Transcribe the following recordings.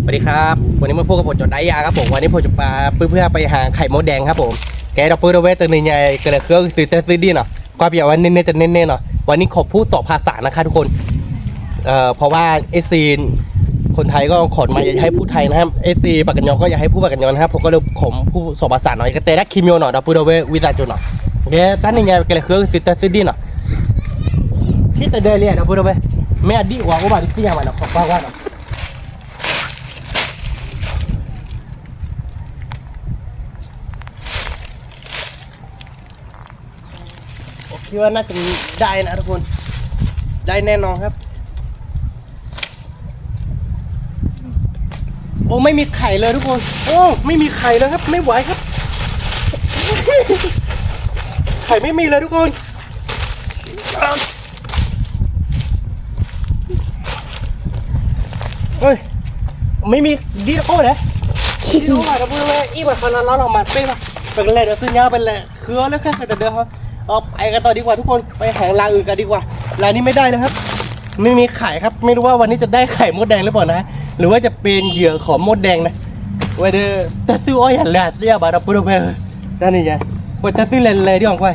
สวัสดีครับ วันนี้มาพบกับผมจอดได้ยาครับผม วันนี้ผมจะพาเพื่อนๆไปหาไข่มดแดงครับผม แกดอกปื้ดเอาไว้ตัวหนึ่งไง ก็เลยเครื่องซื้อแต่ซื้อดีเนาะ ก็เปรียบว่าเน้นๆจะเน้นๆเนาะ วันนี้ขอพูดสองภาษานะครับทุกคน เอ่อ เพราะว่าเอฟซีคนไทยก็ขอมาอยากให้พูดไทยนะครับ เอฟซีปากกะยอก็อยากให้พูดปากกะยอนะครับ ผมก็เลยขอพูดสองภาษาหน่อย ก็แต่ละคลิปวิดีโอเนาะ ดอกปื้ดเอาไว้วิจารณ์จุดเนาะ แกตั้งนี่ไง ก็เลยเครื่องซื้อแต่ซื้อดีเนาะ พี่แต่เดินเลยอะ ดอกปื้ดเอาไว้ ไม่อดีกว่า โอ้บาทที่ยังมาเนาะ ขอคว้าว่าเนาะ ผมคิดว่าน่าจะได้นะทุกคน ได้แน่นอนครับ โอ้ ไม่มีไข่เลยทุกคน โอ้ ไม่มีไข่เลยครับ ไม่ไหวครับ ไข่ไม่มีเลยทุกคน เฮ้ย ไม่มี ดีโอ้เลย ดีโอ้มา เราพูดว่าอีกมา คนละร้อนออกมา เป้มา ไปกันเลย เดี๋ยวซื้อยาไปแหละ คือเอาเรื่องแค่ใครแต่เดิมครับ เอาไปกันต่อดีกว่าทุกคน ไปหาร้านอื่นกันดีกว่า ร้านนี้ไม่ได้เลยครับ ไม่มีไข่ครับ ไม่รู้ว่าวันนี้จะได้ไข่มดแดงหรือเปล่านะ หรือว่าจะเป็นเหยื่อของมดแดงนะ ไว้เด้อ แต่ซื้ออ้อยอย่างแรกเสียบาทเราพูดไป นั่นนี่ไง กดแต่ซื้อเลยเลยดีกว่า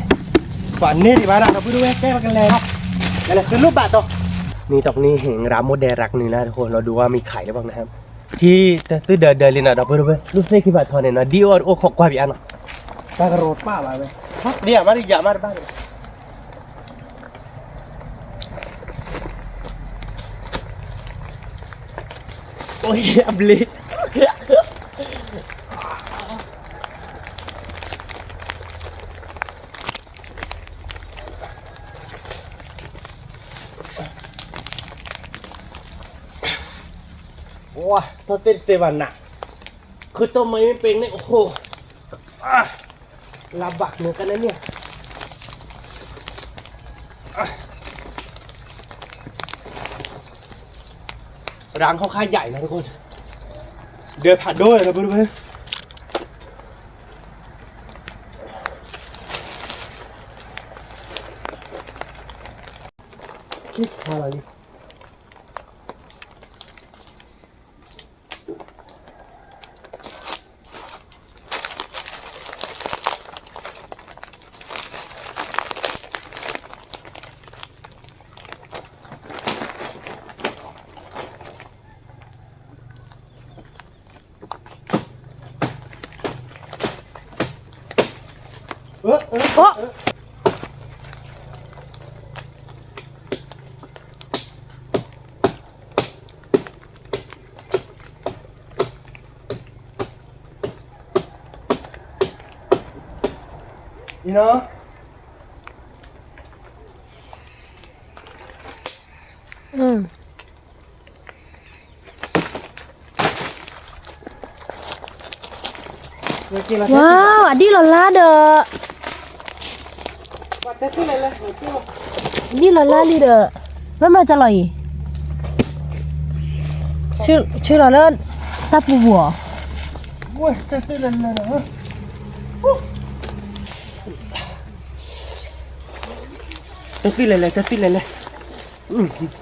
ฝันนี่ดีบ้านะ เราพูดด้วยแก้มากันเลยครับ แล้วซื้อรูปบัตรต่อ นี่ตรงนี้เห็นร้านมดแดงรักหนึ่งนะทุกคน เราดูว่ามีไข่หรือเปล่านะครับ ที่แต่ซื้อเดินเดินเลยนะ เราพูดด้วย รูปเสื้อขี้บาดทอนเนี่ยนะ ดีโอโอขอกว่าพี่อันเนาะ ตากระโดดป้ามาเว้ย ครับ เนี่ย มาดิ อย่ามาบ้าน โอ้ย อับลิ โอ้ย ถ้าเต้นเซวันน่ะ คือต้นไม้ไม่เป็นเนี่ย โอ้โห อ่ะ ลำบากเหมือนกันนะเนี่ย อ่ะ ร้านเขาค่อนข้างใหญ่นะทุกคน เดินผ่านด้วยนะเพื่อนๆ คิดอะไร เออ เออ โอ๊ะ เออ นี่เนาะ อืม ဝါ အဒံၣ်လီၤလါဒီး အဒံၣ်လီၤလါလံဒီး မ့ၢ်မၤကလီၤအံၤ ဆူၣ်လီၤလၢ တၢ်ပူၤပူၤ တသ့လဲၣ်လဲၣ် တသ့လဲၣ်လဲၣ်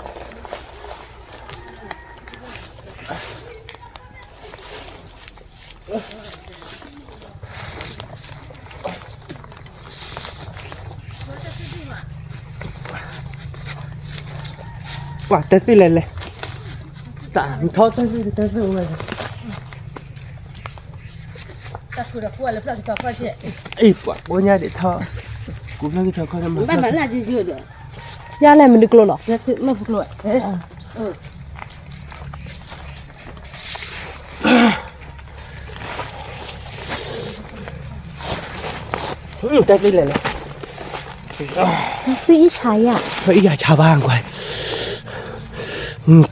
ပှၤတသ့လဲၣ်လဲၣ် တၢ်ထီတသ့ တသ့ဝဲ အံၤ ပှၤကိးညါဒံးထီ ကူဖျၢၣ်ကထီခီတမၤ ဘၣ်မၤလၢယိယိဒီး ယၤလဲၣ်မနုၤကျိလီၤ မ့ၢ်ဖုကျိ တၢ်သ့လဲၣ်လဲၣ် တၢ်သ့အံၣ်ဆါယၤ အံၣ်ယၤဆါဘၣ်ကွၢ်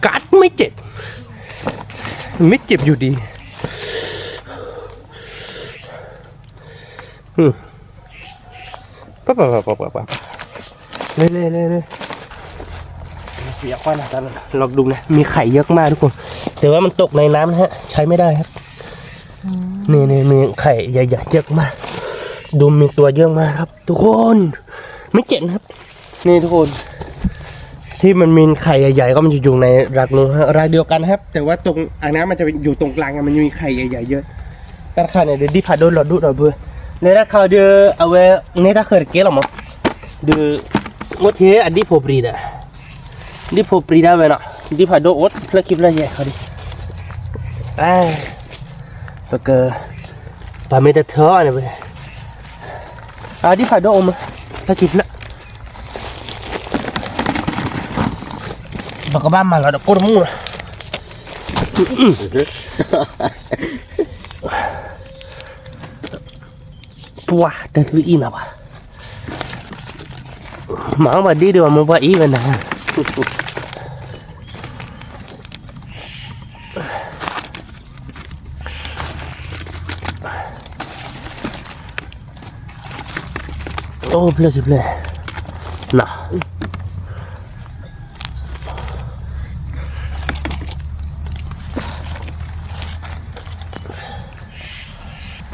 กัดไม่เจ็บ ไม่เจ็บอยู่ดี อืม ปะปะปะปะปะปะ เล่เล่เล่เล่ เปียกก่อนนะตอนนั้น ลองดูนะ มีไข่เยอะมากทุกคน แต่ว่ามันตกในน้ำนะฮะ ใช้ไม่ได้ครับ อืม นี่นี่มีไข่ใหญ่ๆเยอะมาก ดูมีตัวเยอะมากครับ ทุกคน ไม่เจ็บนะครับ นี่ทุกคน แถ ที่มันมีไข่ใหญ่ๆ ก็มันจะอยู่ในรังนู้นฮะ รังเดียวกันนะครับ แต่ว่าตรงอันนั้นมันจะอยู่ตรงกลางไง มันจะมีไข่ใหญ่ๆ เยอะ ด้านข้างเนี่ย เดี๋ยวดิพาโดนหลอดดูดเอาเพื่อ ในด้านข้างเดี๋ยวเอาไว้ ในด้านข้างเกล้หรอมั้ง เดี๋ยว โอเค อันนี้ผมปรีดอะ ဒီဖိပရံဒၣ်ဝဲနီၤ ဒီဖးဒိၣ်အိၣ်ဖျၢၣ်ခံဖျၢၣ်ယဲၢ်ခီဒီး အဲ ပက ပမ့ၢ်တထၢအီၤန့ၣ်ဝဲ အဒီဖးဒိၣ်အိၣ်မး ဖျၢၣ်ခံဖျၢၣ် ပကဘၣ်မၤလီၤဒီးကိၣ်တမူလီၤ ပှၤတသုအံၤနၤဘၣ် မၤအီၣ်ဘၣ်ဒ်ဒီးမိၢ်ပှၢ်အံၤဝဲနၤ အိၣ်ဖျၢၣ်ခံဖျၢၣ် န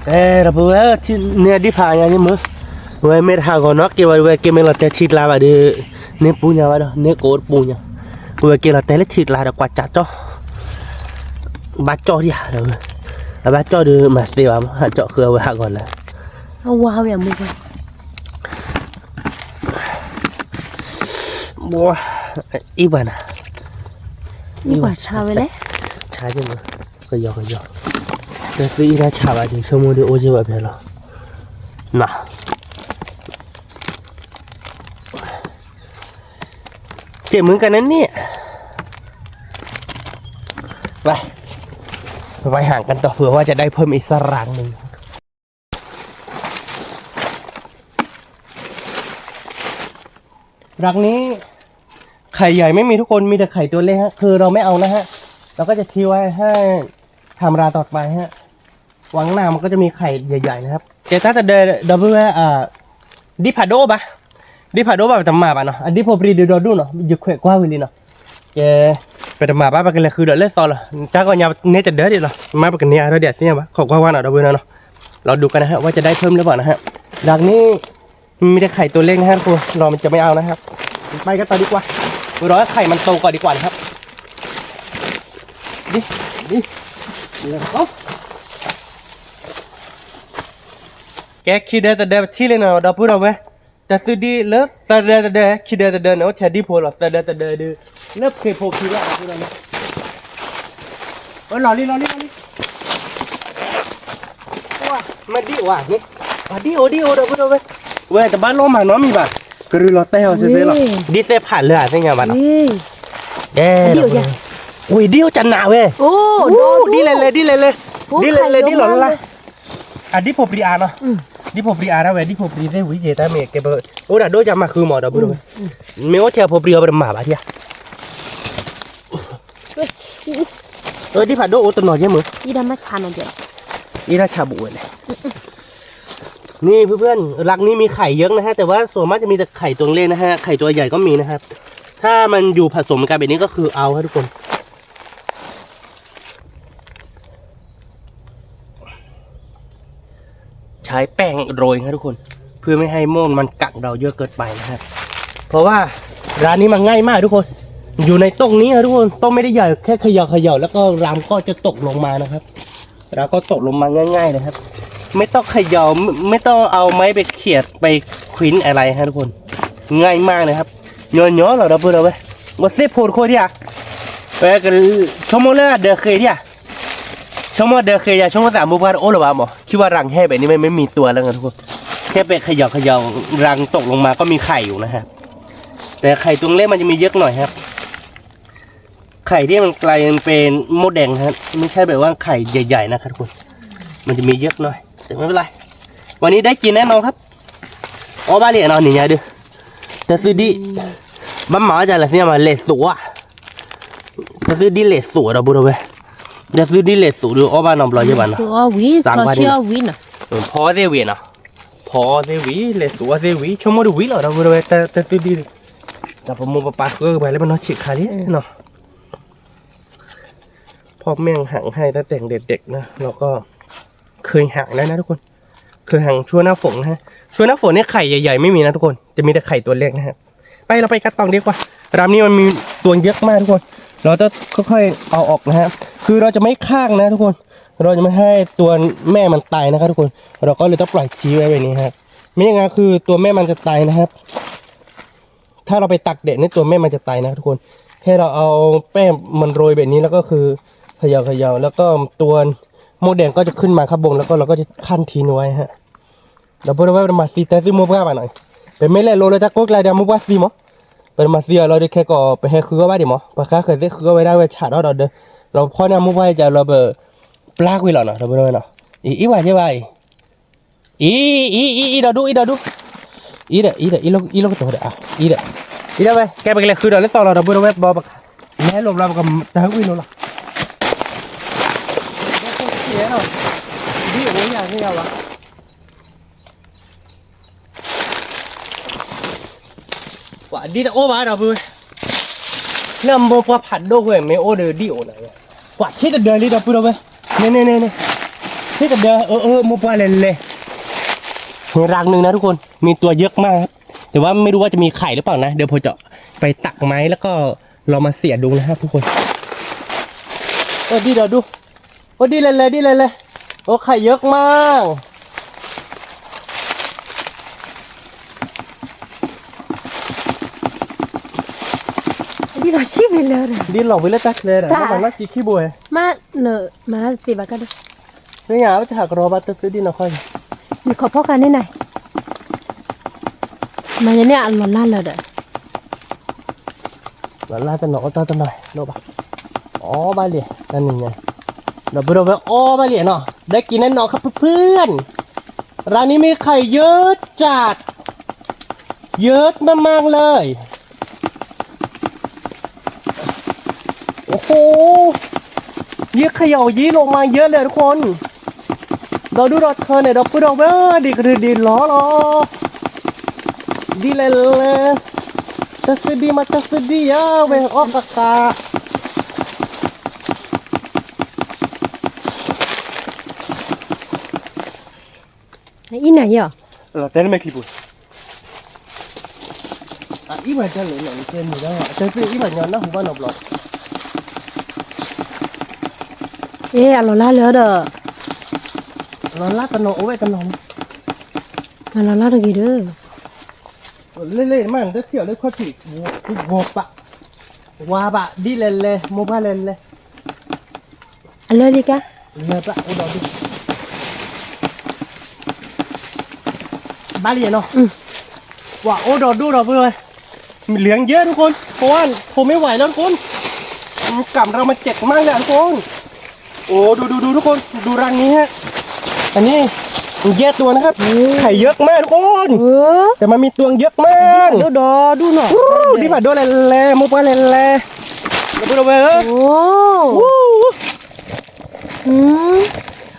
အဲ ဒီပုၢ်ဝဲၢ် န့ၢ်ဒံးဖးညါန့ၣ်မုၢ် ဝဲမ့ၢ်တဟးဂီၤနီၢ်က့ၤဝဲ ဝဲက့ၤမ့ၢ်လီၤတဲာ်ထံကျါဘၣ်ဒီး န့ၢ်ပူညါဝဲဒီး န့ၢ်ကိးတပူညါ ဝဲက့ၤလီၤတဲာ်လၢထံကျါဒီးကွၢ်ကၠၢ်ကၠီ ဘၣ်ကၠီၣ်ဒံးဧါ အဘၣ်ကၠီၣ်ဒီးမၤသ့ဘၣ်မး ဟးကၠီၣ်ဃုအဝဲဟးဂီၤလၢ အဝါဝဲအမုၢ် အံၤပှၤနၤ အံၤပှၤဆါဝဲလဲၣ် ဆါက့ၤမး ကယီကယီ တသုအံၤတၢ်ဆါဘၣ်ဒီး ဆိကမိၣ်ဒီးအိၣ်က့ၤဘၣ်ဖဲလီၤ န က့ၤမုၢ်ကနၣ်န့ၣ် ไป ไปหากันต่อ เผื่อว่าจะได้เพิ่มอีกสักรังหนึ่ง รังนี้ ไข่ใหญ่ไม่มีทุกคน มีแต่ไข่ตัวเล็กฮะ คือเราไม่เอานะฮะ เราก็จะทิ้งไว้ให้ทำรังต่อไปฮะ หวังหน้ามันก็จะมีไข่ใหญ่ๆนะครับ แต่ถ้าจะเดิน เราเพื่ออ่า ဒ်ဖးဒိၣ်အိၣ်ဘၣ် ဒ်ဖးဒိၣ်အိၣ်ဘၣ် ပတမၤဘၣ်နီၤ အဒ်ဖိပရံဒုးဒီဒူၣ်နီၤ ယခွဲးကွၢ်ဝံၤလံနီၤ ကဲ ပတမၤဘၣ် ပကလဲၤဃုဒီးလၢသီလီၤ တၢ်ကီညါန့ၢ်တဒၢဒံးလီၤ မ့ၢ်ပကန့ၢ်အါထီၣ်ဒံးအသ့ၣ်ညါဘၣ် ခိးကွၢ်ဝါနီၤ ဒီပုၢ်ဝဲၢ်နီၤ รอดูกันนะฮะ ว่าจะได้เพิ่มหรือเปล่านะฮะ รังนี้ มีแต่ไข่ตัวเล็กนะฮะทุกคน เรามันจะไม่เอานะครับ ไปกันต่อดีกว่า รอให้ไข่มันโตก่อนดีกว่านะครับ ดิ ดิ เดี๋ยว ကဲ ခံဒၢတဒၢ ပထံၣ်လံနီၤ ဒီပုၢ်ဝဲၢ် တသုဒံးလၢသၢဒၢတဒၢ ခံဒၢတဒၢန့ၣ် အိၣ်ထဲဒံဖိလီၤ သၢဒၢတဒၢဒုး လၢဖှ့ဖိခံဒၢ ဒီပုၢ်ဝဲၢ် လီၤလံလီၤလံလီၤလံ မ့ၢ်ဒံအိၣ်ဧါန့ၣ် ပှၤဒံအိၣ်ဒံအိၣ် ဒီပုၢ်ဝဲၢ် ဝဲတဘၣ်လိၣ်မၤနီတမံၤဘၣ် ကရူၢ်လီၤတဲာ်အီၤစ့စ့လီၤ ဒ်သဲဖးလၢအသ့ၣ်ညါဘၣ်နီၤ ဝ့ၢ်ဒံအိၣ်ကနးဝဲ ဒ်လဲၣ်လဲၣ် ဒ်လဲၣ်လဲၣ် ဒ်လဲၣ်လဲၣ် ဒ်လီၤလၢ်လၢ် အဒ်ဖိပရံအါနီၤ ဒ်ဖိပရံအါဒၣ်ဝဲ ဒ်ဖိပရံသ့ၣ်ဝံၤက့ၤ တၢ်မ့ၢ်ကဲ အိၣ်ဒၣ်ဒိၣ်ကမၤဃုမီၤ ဒီပုၢ်ဝဲၢ် မ့ၢ်အိၣ်ထဲဖိပရံအီၤ ပတမၤဘၣ်ထံၣ်ဧါ ဒီးဒ်ဖးဒိၣ်အိၣ်တနီၤယဲၢ်မုၢ် အံၤတၢ်ဆါမးယဲၢ်လီၤ အံၤတၢ်ဆါဘူးဝဲလဲၣ် นี่เพื่อนๆ รังนี้มีไข่เยอะนะฮะ แต่ว่าส่วนมากจะมีแต่ไข่ตัวเล็กนะฮะ ไข่ตัวใหญ่ก็มีนะครับ ถ้ามันอยู่ผสมกันแบบนี้ก็คือเอาฮะทุกคน ใช้แป้งโรยครับทุกคน เพื่อไม่ให้โม่นมันกัดเราเยอะเกินไปนะครับ เพราะว่าร้านนี้มันง่ายมากทุกคน อยู่ในต้นนี้ครับทุกคน ต้นไม่ได้ใหญ่ แค่เขย่าเขย่าแล้วก็รังก็จะตกลงมานะครับ รังก็ตกลงมาง่ายๆเลยครับ ไม่ต้องเขย่า ไม่ ไม่ต้องเอาไม้ไปเขี่ยไปขวินอะไรครับทุกคน ง่ายมากเลยครับ ညီညီလီၤ ဒီပုၢ်ဝဲၢ် ဝဲသ့ၣ်ဖိတခိၣ်ဒံဧါ ဝဲက ဆိကမိၣ်လၢအဒၢးဃ့ဒံဧါ ဆိကမိၣ်ဒၢးဃ့ယၤ ဆိကမိၣ်သးမိၢ်ပှၢ်တအိၣ်လၢၤဘၣ်မး คิดว่ารังแห้งแบบนี้มันไม่มีตัวแล้วไงทุกคน แค่ไปเขย่าเขย่ารังตกลงมาก็มีไข่อยู่นะฮะ แต่ไข่ตัวเล็กมันจะมีเยอะหน่อยครับ ไข่ที่มันกลายเป็นมดแดงนะครับ ไม่ใช่แบบว่าไข่ใหญ่ๆนะครับทุกคน มันจะมีเยอะหน่อย แต่ไม่เป็นไร วันนี้ได้กินแน่นอนครับ အီၣ်ဘၣ်လံနီၤ နံၤညါဒုး တသုဒံး ဘၣ်မၤအီၣ်ဒ်လဲၣ်သ့ၣ်ညါဘၣ် လဲၤသိးဧါ တသုဒံးလဲၤသိးဒီပုၢ်ဝဲၢ် တသုဒံးလဲၤသိးဒီးအီၣ်ဘၣ်နီတဘျီယဲၢ်ဘၣ်နီၤ သံကွၢ်ဒ်နီၤ ဖီသ့ၣ်ဝံၤနီၤ ဖီသ့ၣ်ဝံၤ လဲၤသိးသ့ၣ်ဝံၤ ဆိကမိၣ်တဝံၤလီၤ ဒီပုၢ်ဝဲၢ် တသုဒံး ဒီးပမိၢ်ပပၢ်ဃုပှၤလၢပနီၢ်ဆံးခါလံနီၤ พ่อแม่หั่งให้ตั้งแต่เด็กๆนะ แล้วก็เคยหั่งแล้วนะทุกคน เคยหั่งช่วงหน้าฝนนะฮะ ช่วงหน้าฝนเนี่ยไข่ใหญ่ๆไม่มีนะทุกคน จะมีแต่ไข่ตัวเล็กนะฮะ ไป เราไปกันต่อดีกว่า ร้านนี้มันมีตัวเยอะมากทุกคน เราต้องค่อยๆเอาออกนะฮะ คือเราจะไม่ฆ่านะทุกคน เราจะไม่ให้ตัวแม่มันตายนะครับทุกคน เราก็เลยต้องปล่อยทิ้งไว้แบบนี้ครับ ไม่อย่างนั้นคือตัวแม่มันจะตายนะครับ ถ้าเราไปตากแดดนี่ตัวแม่มันจะตายนะครับทุกคน แค่เราเอาแป้งมันโรยแบบนี้แล้วก็คือเขย่าเขย่าแล้วก็ตัวมดแดงก็จะขึ้นมาข้างบน แล้วก็เราก็จะคั่นทิ้งไว้ฮะ ဒီပုၢ်ဒီဝဲၢ် ပတမၤသံတဲသုမိၢ်ပှၢ်ဘၣ်နီၤ, ပမ့ၢ်လဲၤလိလၢတၢ်ကိၢ်ကျါဒီးမိၢ်ပှၢ်သံမး, ပတမၤသံအီၤလီၤဒီးခဲကိာ် ပဟဲဃုအီၣ်ဘၣ်ဒံးမး, ပှၤဃါဃၢၤသ့ၣ်ဃုအီၣ်ဝဲဒၣ်ဝဲဆးထီၣ်ဒီးဒီး, လီၤဖီၣ်န့ၢ်မိၢ်ပှၢ်ယကလီၤပ ပျၢ်ကွံာ်လီၤနီၤ ဒီပုၢ်ဒီဝဲၢ်နီၤ, အံၤအံၤဝဲယဲဘၣ်အံၤ, အံၤ အံၤ အံၤ အံၤဒီးဒူၣ် အံၤဒီးဒူၣ်, အံၤဒီး အံၤဒီး အံၤလိၣ်ကတိၤဒီး အံၤဒီး, အံၤဒီးဝဲ ကဲပကလဲၤဃုဒီးလၢသီလီၤ ဒီပုၢ်ဒီဝဲၢ် ဘီပကလဲၤလိာ်ဘျီ ပကတၢ်ကွံာ်လိာ်လီၤ ဒ်အိၣ်ယၤန့ၣ်ယဝဲ, ပှၤဒ်တအိၣ်ဘၣ်ဒီပုၢ်ဝဲၢ်, လၢမိၢ်ပှၢ်ဖးဒိၣ်ဝဲမ့ၢ်အိၣ်ဒီးဒ်အိၣ်နၤ, ပှၤထံၣ်တဒၢလံဒီပုၢ်ဒီဝဲၢ်, န့ၣ်န့ၣ်န့ၣ်န့ၣ်, ထံၣ်တဒၢ အၢ အၢ မိၢ်ပှၢ်လဲၤလဲၤ, รังหนึ่งนะทุกคน มีตัวเยอะมากครับ แต่ว่าไม่รู้ว่าจะมีไข่หรือเปล่านะ เดี๋ยวผมจะไปตักไม้แล้วก็ลองมาเสียดูนะครับทุกคน အိၣ်ဒံးဒီးဒူၣ်, အိၣ်ဒ်လဲၣ်လဲၣ် ဒ်လဲၣ်လဲၣ်, အိၣ် ไข่เยอะมาก ဒ်လီၤဆံၣ်ဝံၤလၢာ်ဒီး ဒ်လီၤဝံၤလၢတၢ်ချဲဒီး တၢ် မၤနီၢ်ကံခံဘိဝဲ မ့ၢ်နမၤသ့ဘၣ်ကဒီး မ့ၢ်ညါ အဝဲတဟးကရီဘၣ်တသုဒံၣ်နီၢ်ခီ, နခီဖီၣ်ဃာ်န့ၣ်နၤ, မၤယဲန့ၣ်အလီၤလၢ်လၢာ်ဒီး လီၤလၢ်တနီၤ အိၣ်တ့ၢ်တနီၤ လိၣ်ဘၣ်, အီၣ်ဘၣ်လံ တၢ်နံၤညါ, ဒီပုၢ်ဒီဝဲၢ် အီၣ်ဘၣ်လံနီၤ ได้กินแน่นอนครับเพื่อนๆ ร้านนี้มีไข่เยอะจัด เยอะมากๆเลย โอ้โห เยอะเขย่ายี้ลงมาเยอะเลยทุกคน ဒီဒူၣ်ဒီထၢန့ၣ် ဒီပုၢ်ဒီဝဲၢ် ဒ်ကရၢဒ်လီၤလီၤ ဒ်လဲၣ်လဲၣ် တသုဒံၣ်မး တသုဒံၣ်ယါဝဲ အီၣ်ကကး အံၤနၤယီၤ တဲနမဲာ်ချံပူၤ အံၤဝဲတဲလဲၣ်နီၤ တဲမုာ်ဒၣ် တဲသ့ၣ်အံၤဘၣ်ညီနၢ်ဟူဘၣ်နီတဘျီ အ့ အလီၤလၢ်လၢာ်ဒီး လီၤလၢ်တနီၤ အိၣ်ဝဲတနီၤ မၤလီၤလၢ်တဂ့ၤဒီး လ့လ့မး နတထံၣ်အီၤလၢခီၣ်ထံး ဝါဘၣ် ဒ်လဲၣ်လဲၣ် မိၢ်ပှၢ်လဲၣ်လဲၣ် အလၢလံကါ လၢဘၣ်အိၣ်ဒီးဒူၣ် ဘၣ်လံနီၤ ပှၤအိၣ်ဒီးဒူၣ်ဒီပုၢ်ဝဲၢ် เหลืองเยอะทุกคน เพราะว่าทนไม่ไหวแล้วทุกคน กัดเรามาเจ็บมากเลยอะทุกคน โอ้ ดูดูดูทุกคน ดูรังนี้ฮะ อันนี้ เยอะตัวนะครับ ไข่เยอะมากทุกคน แต่มันมีตัวเยอะมาก ဒိၣ်ဒီဒူၣ်နီၤ ဒီးဒိၣ်လဲၣ်လဲၣ် မိၢ်ပှၢ်လဲၣ်လဲၣ် ဒီပုၢ်ဒီဝဲၢ်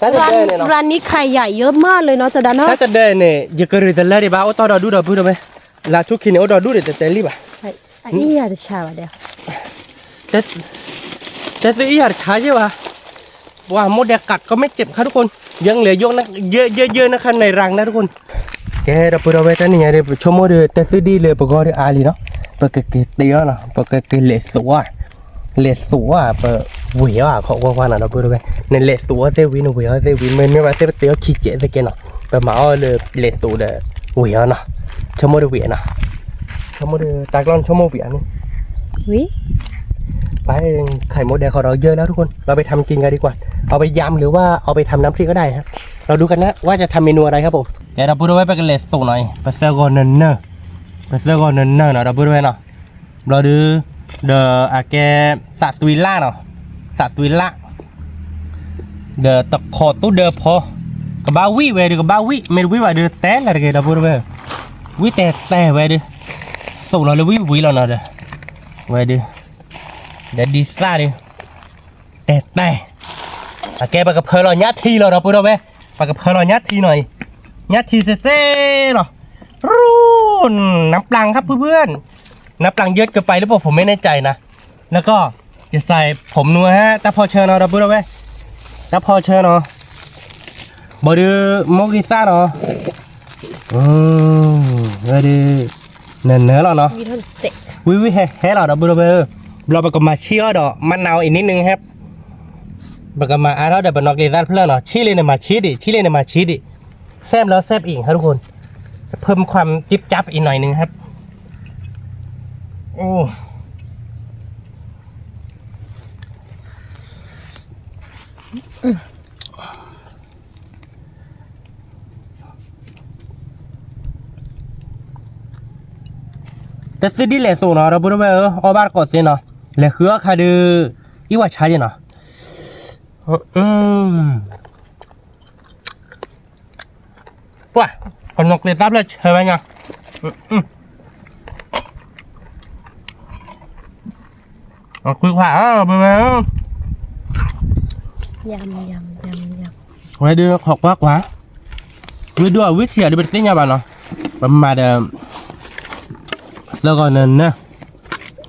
တၢ်တဒၢန့ၣ်နီၤ ร้านนี้ไข่ใหญ่เยอะมากเลยเนาะ จอดาเนาะ တၢ်တဒၢန့ၣ် ယကရံၣ်တလၢဒံးဘၣ် အိၣ်တီၢ်ဒီးဒူၣ်ဒီပုၢ်ဒီဝဲၢ် လၢထူၣ်ခံန့ၣ် အိၣ်ဒီးဒူၣ်ဒီးတဲတဲလံဘၣ် အံၤယၤတဆါဘၣ်ဒီး တဲသုအံၤယၤတဆါယဲဘၣ် ว้า มดแดงกัดก็ไม่เจ็บครับทุกคน ยังเหลือเยอะนะ เยอะเยอะเยอะนะครับในรังนะทุกคน ကဲ ဒီပုၢ်ဒီဝဲၢ် တနံၤညါဒီး ပဆိကမိၣ်ဒီး တဲသုဒ်လၢပဂီၢ်ဒီးအါလံနီၤ ပကက့ၤတ့အီၤနီၤ ပကက့ၤလဲၤသူးအီၤ လဲၤသူးအီၤ ပဝံၤအီၤ ခီကွၢ်ကွၢ်နီၤ ဒီပုၢ်ဒီဝဲၢ် နလဲၤသူးအီၤသ့ၣ်ဝံၤ နဝံၤအီၤသ့ၣ်ဝံၤ မ့မ့ၢ်ဘၣ်သ့ၣ်ပတ့အီၤခံကဲးသ့ၣ်ကဲနီၤ ပမၤအီၤလၢလဲၤသူးဒီး ဝံၤအီၤနီၤ ဆိကမိၣ်ဒီးဝံၤအီၤနီၤ ဆိကမိၣ်ဒီး တၢ်ကျီၢ်ဆိကမိၣ်ဝံၤအီၤန့ၣ် ဝံၤ ไป ไข่มดแดงของเราเยอะแล้วทุกคน เราไปทำกินกันดีกว่า เอาไปยำหรือว่าเอาไปทำน้ำพริกก็ได้ฮะ เราดูกันนะว่าจะทำเมนูอะไรครับผม ကဲဒီပုၢ်ဒီဝဲၢ် ပကလဲၤသူးနီၤ ပသၢဂီၤနၢၤနၢၤ ပသၢဂီၤနၢၤနၢၤနီၤ ဒီပုၢ်ဒီဝဲၢ်နီၤ ဘျီဒုး ဒီးအကဲ သးသွံလၢ်နီၤ သးသွံလၢ် ဒီးတခိးသူဒၢဖီ ကဘၣ်ဝံၣ်ဝဲဒုး ကဘၣ်ဝံၣ် မ့ၢ်တဝံၣ်ဘၣ်ဒုး တဲလၢတဂ့ၤ ဒီပုၢ်ဒီဝဲၢ် ဝံၣ်တဲတဲဝဲဒုး သူးလီၤလၢဝံၣ်ဝံၤလီၤနီၤဒီး ဝဲဒုး ဒီးဒ်သၣ်ဒုး တဲတဲ အကဲပကဖၢလီၤညၣ်ထံလီၤ ဒီပုၢ်ဒီဝဲၢ် ပကဖၢလီၤညၣ်ထံနီၤအံၤ ညၣ်ထံစ့စ့လီၤ รูน้ำปลาครับเพื่อนๆ น้ำปลาเยอะเกินไปหรือเปล่าผมไม่แน่ใจนะ แล้วก็จะใส่ผงนัวฮะ ตะพอเชิญเอา ဒီပုၢ်ဒီဝဲၢ် ตะพอเชิญเอา ဘၣ်ဒီး မိၢ်ဂံၢ်သၣ်နီၤ ဝဲဒုး နၢၤနၢၤလီၤနီၤ ဝံၤထီၣ်စဲး ဝံၣ်ဝံၣ်ဟဲဟဲလီၤ ဒီပုၢ်ဒီဝဲၢ်ဧၢ, ဘျီပကမၤဆံၣ်အီၤဒီး မနၢၤအံၤနံၣ်နုၣ်ဟဲ, ပကမၤအါထီၣ်ဒီးပနီၣ်ကျ့သၣ်တဖျၢၣ်နီၤ, ဆံၣ်လံန့ၣ်မၤဆံၣ်ဒံး, ဆံၣ်လံန့ၣ်မၤဆံၣ်ဒံး, แซ่บแล้วแซ่บอีกครับทุกคน เพิ่มความจิ๊บจับอีกหน่อยนึงครับ โอ้ တၢ်သုဒ်လဲၣ်သိးနီၤ ဒီပုၢ်ဒီဝဲၢ်ဧၢ, အီၣ်ဘၣ်တကိးသ့နီၤ, လဲၤဃုအီၣ်ခါဒုး အံၣ်ဝဲဆါယဲနီၤ, ပှၤ ကနီၣ်ကျ့သၣ်ဖျၢၣ်ဆၢဝဲညါ, အခွံခွါ ဘၣ်ဝဲ ဝဲဒုးခိးကွၢ်ကွၢ်, ဝံၣ်ဒိၣ်အဝံၣ်ထံၣ်အဒုးပတသ့ၣ်ညါဘၣ်နီၤ, ပမၤဒီး သၢဂီၤနၤနၤ,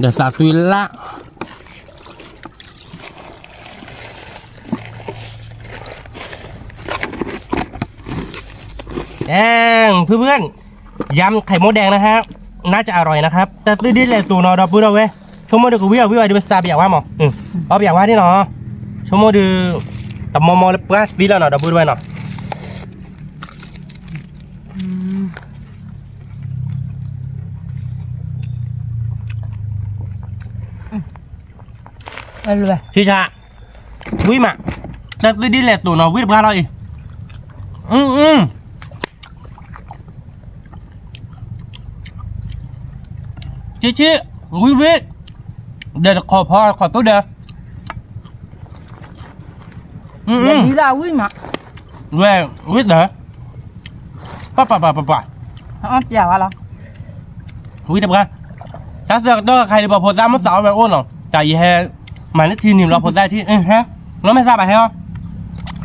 ဒီးသးသွံလၢ် แดง เพื่อนๆ ยำไข่มดแดงนะครับ น่าจะอร่อยนะครับ တၢ်သုဒ်လဲၣ်သိးနီၤ ဒီပုၢ်ဒီဝဲၢ်, ဆိကမိၣ်ဒုးကဝံၣ်အီၤ ဝံၣ်အီၤဒုးပစးပယၤဝါမး, အီၣ်ပယၤဝါန့ၣ်နီၤ, ဆိကမိၣ်ဒုး တမီမီလၢပှၢ်သံလီၤနီၤ ဒီပုၢ်ဒီဝဲၢ်နီၤ. ဆံၣ်ဆါ ဝံၣ်မး, တၢ်သုဒ်လဲၣ်သိးနီၤ ဝံၣ်တဘျီလီၤအံၤ, ဆံၣ်ဆံၣ် ဝံၣ်ဝံၣ်, ဒီးတခိးဖီခိးသူဒီး ဒ်လၢဝံၣ်မး, ဝဲ ဝံၣ်ဒီး ပပပပပ အီၣ်ပျးဝဲလီၤ, ဝံၣ်တဘျီ, တၢ်ဆၢကတီၢ်ခါဒံး ပှၤဖိသၣ်မ့ၢ်သးအီၣ်ဝဲအိၣ်နီၤ, တၢ်ယဟဲ မၤန့ၢ်ထံနံၤဘျီဖိသၣ်ထံၣ်, ဟဲ, လီၤမဲာ်ဆှးဘၣ်ဟဲအီၤ,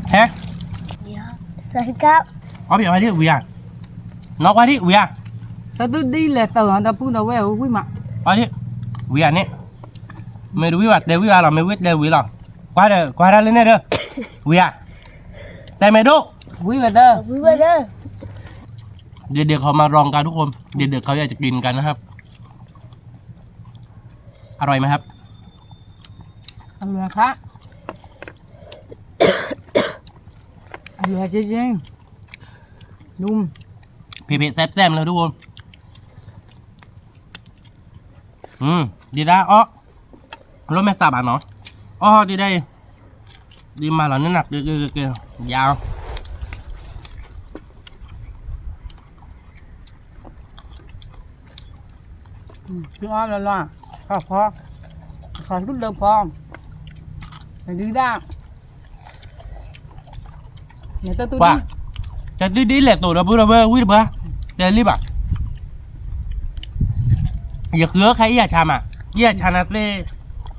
ဟဲ, အီၣ်ပျးဝဲဒံးဝံၤဧါ, နီၢ်ကွၢ်ဒံးဝံၤဧါ, တၢ်သုဒ်လဲၣ်သိးနီၤ ဒီပုၢ်ဒီဝဲၢ်ဧၢ ဝံၣ်မး, အီၣ်ဒံး, ဝံၤဧါန့ၣ်, မ့ၢ်တဝံၣ်ဘၣ်တဲဝံၣ်ဘၣ်လီၤ မ့ၢ်ဝံၣ်တဲဝံၤလီၤ, ကွၢ်ဒီး ကွၢ်တၢ်လၢန့ၣ်ဒီး, ဝံၤဧါ, တဲမဲာ်ဒိၣ်, ဝံၤဝဲဒီး, ဝံၤဝဲဒီး, เด็กๆเขามารองกันทุกคน เด็กๆเขาอยากจะกินกันนะครับ อร่อยไหมครับ อร่อยครับ อร่อยจริงๆ นุ่ม เผ็ดๆ แซ่บๆ เลยทุกคน อืม ดีด้าอ้อ လီၤမဲာ်ဆှးဘၣ်နီၤ, အီၣ်ဒံးဒဲးအံၤ, ဒ်မၤလီၤန့ၢ်နၤ က့ၤက့ၤက့ၤက့ၤ, ယၤ, အီၣ်လီၤလီၤ, ခီၣ်ဖီ, ခီၣ်ဒူၣ်ဒၢဖီ, ဒံးဒၣ် ပှၤ, တၢ်သုဒ်လဲၣ်သိးဒီပုၢ်ဒီဝဲၢ် ဝံၣ်တဘျီ, တဲလံဘၣ်, ယဃုအီၣ်ခဲအံၤယဆါမး, အံၤယဆါနၤသ့ၣ်,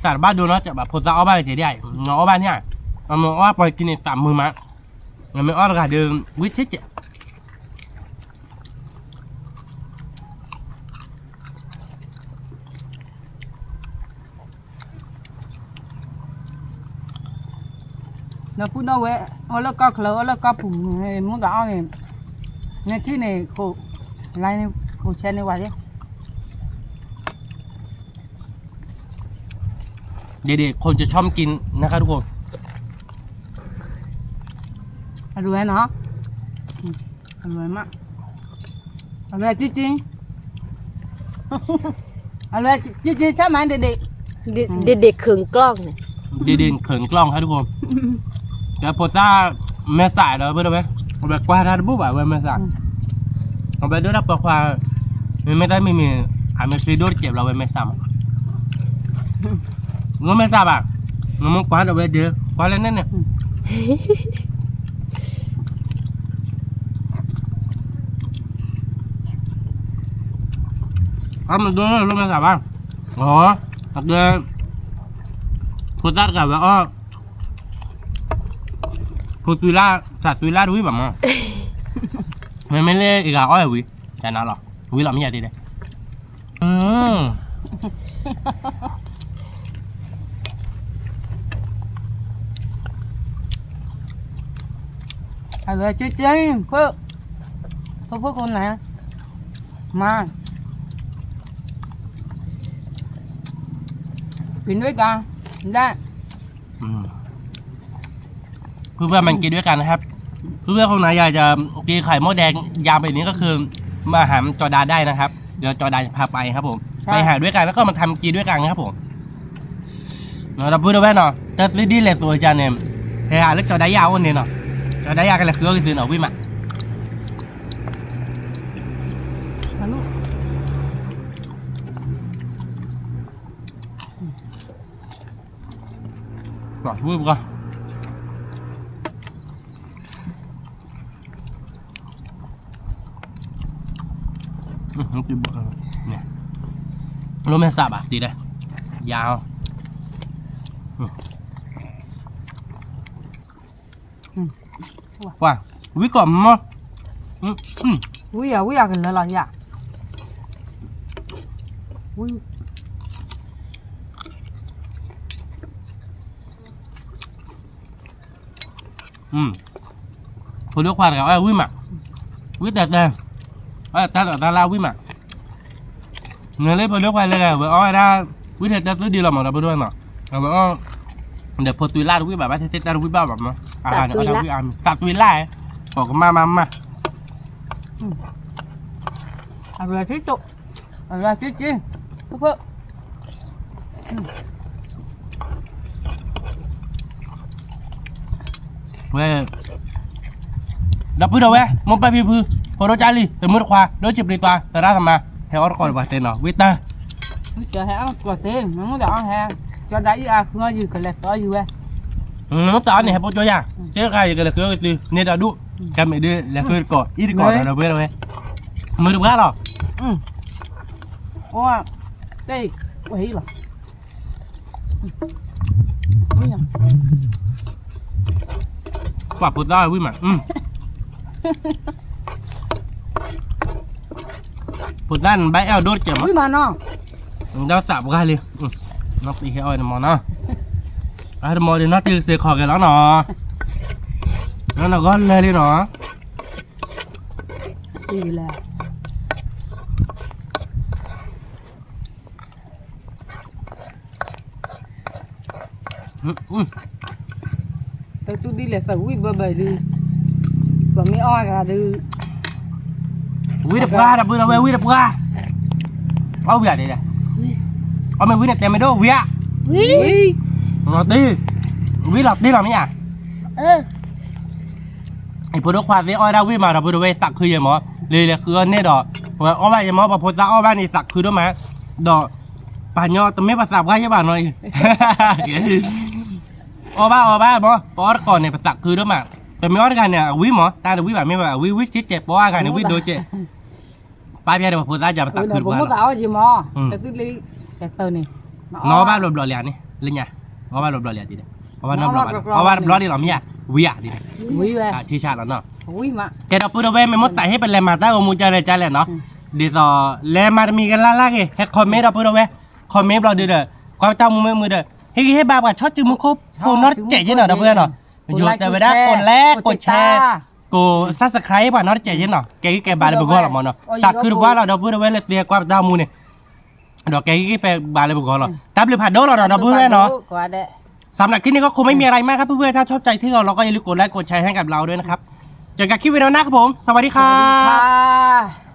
သးတဘၣ်ဒိနီၤ ကဘၣ်ဖိသၣ်အီၣ်ဘၣ်ဝဲက့ၤဒံး, နအီၣ်ဘၣ်န့ၣ်, အမ့ၢ်အီၣ်ပှၤက့ၤန့ၣ်သးမုာ်မး, နမ့ၢ်အီၣ်တဂၤဒီး ဝံၣ်ဆ့ကဲး ဒီပုၢ်ဒီဝဲၢ် အီၣ်လၢကီၢ်ချၢ အီၣ်လၢကီၢ်ပူၤန့ၣ် မူသးအီၣ်န့ၣ်, နထံၣ်န့ၣ် ခိၣ်, လါန့ၣ် ခိၣ်ဆဲန့ၣ်ဝဲယဲၢ်, เด็กๆ คนจะชอบกินนะคะทุกคน อร่อยเนาะ อร่อยมาก อร่อยจริงๆ อร่อยจริงๆ ใช่ไหมเด็กๆ เด็กๆ เด็กๆ เขินกล้องเนี่ย เด็กๆ เขินกล้องครับทุกคน แล้วพอซ่าแม่สายเราเพื่อนไหม เอาไปกวาดทาดบุบอะเว้ยแม่สาย อืม เอาไปด้วยนะปอควา မ့မ့ၢ်တၢ်မံၤမံၤ အမ့ၢ်သ့ဒိၣ်တစဲးဘျီဝဲမဲာ်ဆှးမး နမ့ၢ်သးဘၣ် နမ့ၢ်ကွၢ်ဒီးဝဲဒၢး ကွၢ်လၢန့ၣ်န့ၣ် အမ့ၢ်ဒိၣ်လၢမဲာ်ဆှးဘၣ် အီ အကဲ ဖိသၣ်တဂၤဝဲအီၣ် ဖိသွံလၢ် သးသွံလၢ်တဝံၣ်ဘၣ်မး မ့မ့ၢ်လၢအဂၤအီၣ်ဝံၤ တၢ်နၤလီၤ ဝံၤလီၤမ့ၢ်ယၤဒ်လဲၣ် အဝဲကၠ့ကၠ့ ဖိ ဖိဖိခိၣ်နၢ် မၤ အီၣ် กินด้วยกันได้ อืม เพื่อนๆมากินด้วยกันนะครับ เพื่อนๆคนไหนอยากจะกินไข่มดแดงยำแบบนี้ก็คือ มาหาจอดาได้นะครับ เดี๋ยวจอดาจะพาไปครับผม ใช่ ไปหาด้วยกันแล้วก็มาทำกินด้วยกันนะครับผม နော် ဒီပုၢ်ဒီဝဲၢ်နီၤ တၢ်သုဒ်လဲၣ်သိးကန့ၣ် ဟဲဟးလၢကၠီၤဒၣ်ယၤအိၣ်န့ၣ်နီၤ ကၠီၤဒၣ်ယၤကလဲၤဃုအီၣ်က့ၤသုနီၤ ဝံၣ်မး ဝံၣ်ပှၤ လိၣ်မဲာ်သးဘၣ်တံၤဒီး ယၤအီၤ ပှၤ ဝံၣ်ကီးမီၤ ဝံၣ်ယၤ ဝံၣ်ယၤကလၢလီၤယၤ ဝံၣ် ဖိဒိၣ်ခွါတဂၤ အဝံၣ်မး ဝံၣ်တၢ်တၢ် အတၢ်လီၤတၢ်လၢဝံၣ်မး နလၢဖိဒိၣ်ခွါလၢဂၤ ဝဲအီၣ်ဝဲဒၣ် ဝံၣ်ထဲတၢ်သူဒံးလီၤမး ဒီပုၢ်ဒီဝဲၢ်နီၤ အဝဲအီၣ် ဒီးဖိသွံလၢ်တဝံၣ်ဘၣ် ဘၣ်ထဲထဲတၢ်တဝံၣ်ဘၣ်ဘၣ်မး အဂၤန့ၣ်အီၣ်တၢ်ဝံၣ်အါမး သးသွံလၢ် ပိာ်ကမၣ်မးမး အရၤထံစိ အရၤထံက့ ဖိဖိ ဝဲ ဒီပုၢ်ဒီဝဲၢ် မိၢ်ပၢ်ဖံဖု ဖိဒိၣ်ကၢ်လံၤ သမုၢ်တခွါ ဒိၣ်စံးပျံၤပှၤ သရၣ်သမါ ဟဲအီၣ်တကိးဒီးပှၤသ့နီၤ ဝံၣ်တၢ် ဝံၣ်တၢ်ဟဲအီၣ်တကိးသ့ မ့ၢ်မ့ၢ်တအီၣ်ဟဲ ကၠီၤဒၣ်အံၤအါ ဃုအီၣ်ယုၤ ကလဲၤသီယုၤဝဲ မ့ၢ်တအီၣ်န့ၣ် ဟဲပိကၠီယၤ ကဲခါယကလဲၤဃုအီၣ်က့ၤသု န့ၢ်ဒီးဒူၣ် ကဲမ့ၢ်ဒ်လဲၤဃုတကိး အံၣ်တကိးဒီးဒီပုၢ်ဒီဝဲၢ် မုၢ်တပှၢ်လီၤ အိၣ် တၢ် ဝဲဟံၣ်လီၤ ပှၤဖိသၣ်ဝံၣ်မး ဖိသၣ်နဘၣ်အဲၣ်အီၤဒိၣ်တကဲးမး ဝံၣ်မးနီၤ ဒီးသးပှၢ်လံ နီၢ်ပံဟဲအီၣ်ဝဲတမီၤနီၤ အတမီၤဒီးနီၢ်တံၢ်စ့ၢ်ခီၣ်က့ၤလီၤနီၤ နီၢ်နဂီၢ်လၢလံနီၤ စံးလဲၣ် တၢ်သူဒ်လဲၣ်သးဝံၣ်ဘၢဘၢဒုး ပှၤမ့ၢ်အီၣ်ဂၤဒုး ဝံၣ်တပှၢ် ဒီပုၢ်ဒီဝဲၢ် ဝံၣ်တပှၢ် အီၣ်ဝံၣ်ဧါဒ်လဲၣ် အီၣ်မ့ၢ်ဝံၣ်န့ၣ်တဲမ့ၢ်ဒိၣ်ဝံၣ်ဧါ ဝံၣ် ဝံၣ်လီၤတံၢ်လီၤမ့ၢ်ဧါ အံၤဖိဒိၣ်ခွါသ့ၣ်အီၣ်ဝဲဒၣ်ဝံၣ်မး ဒီပုၢ်ဒီဝဲၢ် သးခုယဲမး လၢလဲၤဃုအီၣ်န့ၢ်ဒီး ပှၤအီၣ်ဘၣ်ယဲမး ပှၤဖိသၣ်အီၣ်ဘၣ်န့ၣ် သးခုဒိၣ်မး ဒီး ပှၤညီတမ့ၢ်ပှၤသးပှၢ်ယဲဘၣ်နီၤအံၤ အီၣ်ဘၣ်အီၣ်ဘၣ်မး ပအီၣ်တကိးန့ၣ် ပသးခုဒိၣ်မး ပမ့ၢ်အီၣ်တဂၤန့ၣ် အဝံၣ်မး တၢ်တဝံၣ်ဘၣ်မ့ၢ်ဘၣ် အဝံၣ်ဝံၣ်က့ကဲး ပအီၣ်အဂၤန့ၣ် ဝံၣ်ဒိကဲး ပၢ်ဖဲဒီးပှၤဖိသၣ်ယၤ ပသးခုတပှၢ်လီၤ နီၢ်ဘၣ်ဘျီဘျီလံဧါန့ၣ် လၢညါ နီၢ်ဘၣ်ဘျီဘျီလံဧါ အီၣ်ဘၣ်နီတဘျီလံဧါ အီၣ်ဘၣ်တဘျီလံဧါဒ်လဲၣ် အီၣ်ဘၣ်နီတဘျီဘၣ် အီၣ်ဘၣ်တဘျီလံလီၤမ့ၢ်ဧါ ဝံၣ်ဧါဒ်လဲၣ် ထံဆးလီၤနီၤ ကဲဒီပုၢ်ဒီဝဲၢ် မ့ၢ်မိၢ်သးဟ့ၣ်ပလဲၤမၤတၢ်ဂီၤမူကလဲၣ်ကလဲၣ်နီၤ ဒ်သိး လဲၤမၤတမံၤကလၢ်လၢ်ဂ့ၤ ဟဲ comment ဒီပုၢ်ဒီဝဲၢ် comment ဘျီဒုဒီး ကွၢ်တၢ်မူမ့ၢ်မုာ်ဒီး ဟ့ၣ်ဂံၢ်ဟ့ၣ်ဘါပှၤဆီၣ်စုမူခိၣ်ဖိနီတစဲးက့နီၤ ဒီပုၢ်ဒီဝဲၢ်နီၤ ယိၤတဲဝဲဒၣ် ကိး like ကိး share ကိး subscribe ပှၤနီတစဲးက့နီၤ ကဲဂံၢ်ကဲဘါလၢပဂီၢ်လီၤမးနီၤ သးခုတပှၢ်လီၤ ဒီပုၢ်ဒီဝဲၢ်လၢသ့ကွၢ်ပတၢ်မူန့ၣ် ဒီးကဲဂံၢ်ကဲဘါလၢပဂီၢ်လီၤ တၢ်ဘျုးဖးဒိၣ်လီၤဒီး ဒီပုၢ်ဒီဝဲၢ်နီၤ สำหรับคลิปนี้ก็คงไม่มีอะไรมากครับเพื่อนๆ ถ้าชอบใจที่เราเราก็อย่าลืมกดไลค์กดแชร์ให้กับเราด้วยนะครับ เจอกันคลิปวิดีโอหน้าครับผม สวัสดีครับ สวัสดีค่ะ